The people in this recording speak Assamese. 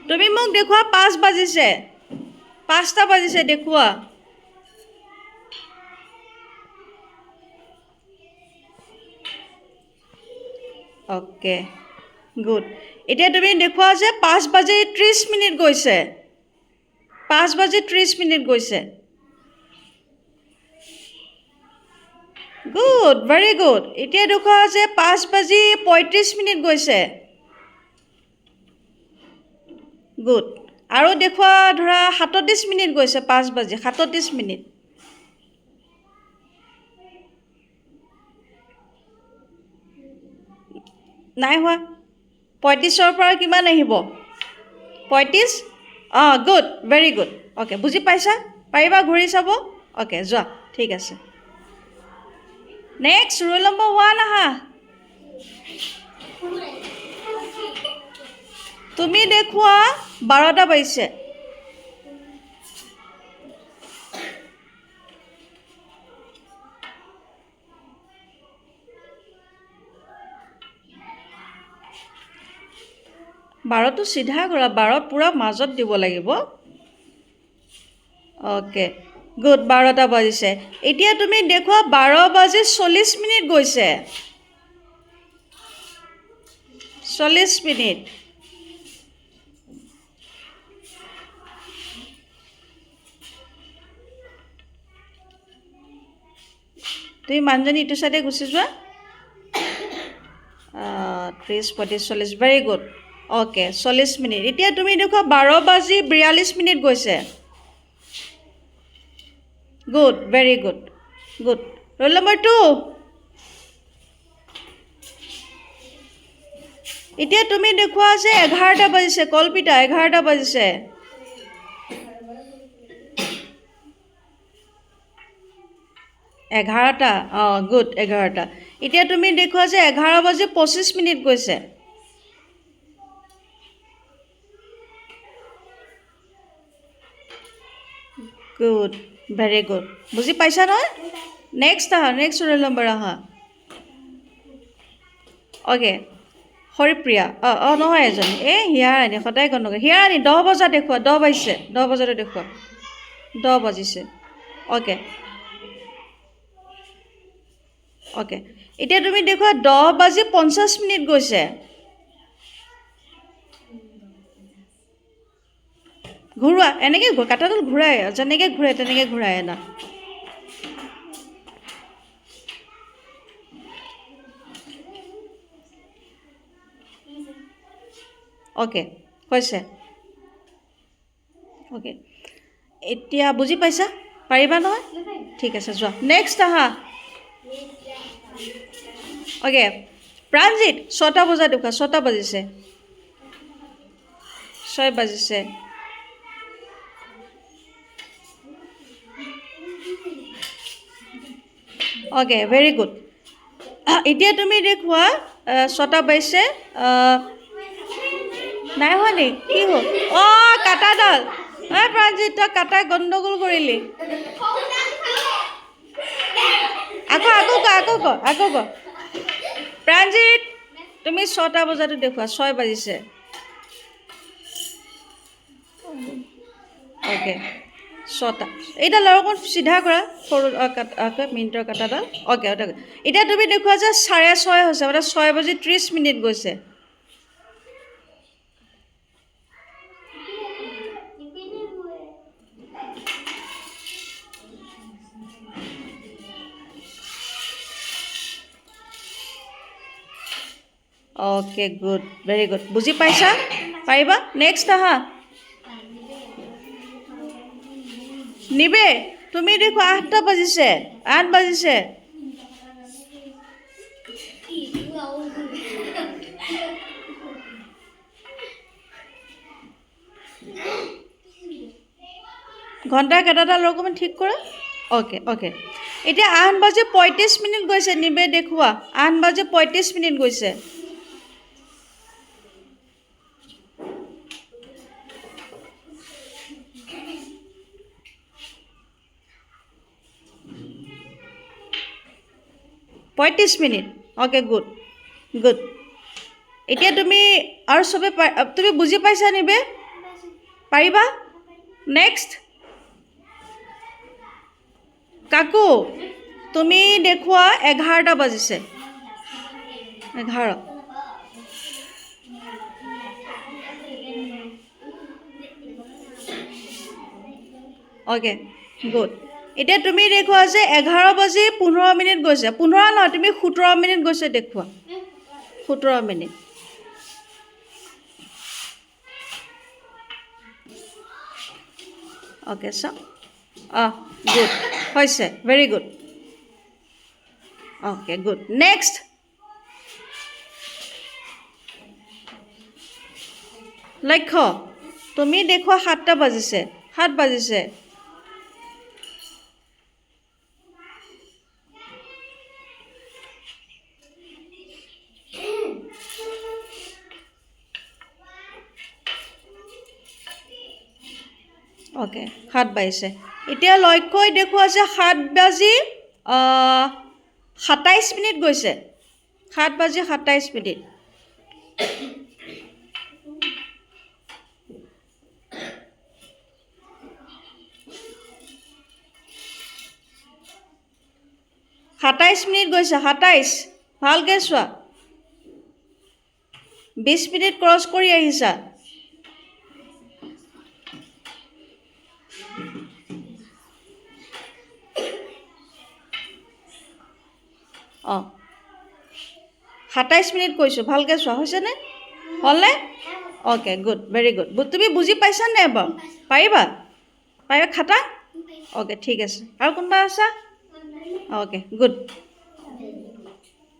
তুমি মোক দেখুওৱা 5 বাজিছে, 5টা বাজিছে দেখুওৱা। Okay good. এতিয়া তুমি দেখুওৱা যে 5:30 গৈছে, 5:30 গৈছে। Good, very good. এতিয়া দেখুওৱা যে 5:35 গৈছে। গুড। আৰু দেখুওৱা ধৰা 37 গৈছে, 5:37। নাই হোৱা। 35ৰ পৰা কিমান আহিব? 35। অঁ, গুড, ভেৰি গুড। অ'কে, বুজি পাইছা? পাৰিবা ঘূৰি চাব? অ'কে, যোৱা, ঠিক আছে। নেক্সট ৰোল নম্বৰ 1 আহা। তুমি দেখুওৱা 12টা বাজিছে। 12টো চিধা কৰা, 12 পূৰা মাজত দিব লাগিব। অ'কে গুড, 12টা বাজিছে। এতিয়া তুমি দেখুওৱা 12:40 গৈছে, 40। তুমি মানুহজনী ইটো চাইডে গুচি যোৱা। 30, 35, 40, ভেৰি গুড। অ'কে, 40। এতিয়া তুমি দেখুওৱা 12:42 গৈছে। Good, very good, good. Roll number 2। এতিয়া তুমি দেখুওৱা যে 11টা বাজিছে। কল্পিতা, 11টা বাজিছে। 11টা, অঁ গুড, 11টা। এতিয়া তুমি দেখুওৱা যে 11:25 গৈছে। Good, very good. বুজি পাইছা নহয়? নেক্সট আহা, নেক্সট ৰোল নম্বৰ আহা। অ'কে, হৰিপ্ৰিয়া। অঁ অঁ, নহয় এজনী, এই হিয়াৰাণী, সদায় গণ্ডগোল। হিয়াৰাণী, 10 বজাত দেখুওৱা, 10 বাজিছে, 10 বজাতে দেখুওৱা, 10 বাজিছে। অ'কে অ'কে, এতিয়া তুমি দেখুওৱা 10:50 গৈছে। ঘূৰোৱা, এনেকৈ কাঁটাডাল ঘূৰাই, যেনেকৈ ঘূৰাই তেনেকৈ ঘূৰাই আনা। অ'কে, হৈছে। অ'কে, এতিয়া বুজি পাইছা? পাৰিবা নহয়? ঠিক আছে, যোৱা। নেক্সট আহা। অ'কে, প্ৰাণজিত, 6টা বজাত দেখুওৱা, 6টা বাজিছে, 6 বাজিছে। Okay, very good. এতিয়া তুমি দেখুওৱা 6টা বাজিছে। নাই হোৱা নি? কি হ'ল? অঁ, কাটাডাল। এই প্ৰাণজিত, তই কাটা গণ্ডগোল কৰিলি। আকৌ আকৌ ক, আকৌ ক, আকৌ ক। প্ৰাণজিত, তুমি 6টা বজাতো দেখুওৱা, 6 বাজিছে। অ'কে, 6টা। এইডাল আৰু অকণ চিধা কৰা, সৰু মিনিটৰ কাটাডাল। অ'কে অ'কে, এতিয়া তুমি দেখুওৱা যে 6:30 হৈছে, মানে 6:30 গৈছে। Okay good, very good. বুজি পাইছা? পাৰিবা? নেক্সট আহা। নিবে, তুমি দেখোঁ 8টা বাজিছে, 8 বাজিছে। ঘণ্টা কেইটাডাল অকণমান ঠিক কৰা। অ'কে অ'কে, এতিয়া 8:35 গৈছে। নিবে দেখুওৱা, 8:35 গৈছে। 35। Okay good good. এতিয়া তুমি আৰু চবে তুমি বুজি পাইছা নিবে? পাৰিবা? নেক্সট কাকু, তুমি দেখুওৱা 11টা বাজিছে। 11। Okay, good. এতিয়া তুমি দেখুওৱা যে 11 বাজি 15 মিনিট গৈছে। 15 নহয়, তুমি 17 মিনিট গৈছে দেখুওৱা। 17 মিনিট। অ'কে, চাওঁ। অঁ, গুড হৈছে, very good. Okay, good. Next লক্ষ্য, তুমি দেখুওৱা 7টা বাজিছে। 7 বাজিছে। অ'কে, 7 বাজিছে। এতিয়া লক্ষ্যই দেখুওৱা যে 7 বাজি 27 মিনিট গৈছে। 7 বাজি 27 মিনিট। 27 মিনিট গৈছে, 27। ভালকৈ চোৱা, 20 মিনিট ক্ৰছ কৰি আহিছা। অঁ, 27 মিনিট কৈছোঁ, ভালকৈ চোৱা, হৈছেনে? হ'লনে? Okay, good, very good. তুমি বুজি পাইছা নাই বাৰু? পাৰিবা? পাৰিবা? খাতা? অ'কে, ঠিক আছে। আৰু কোনোবা আছা? Okay, good.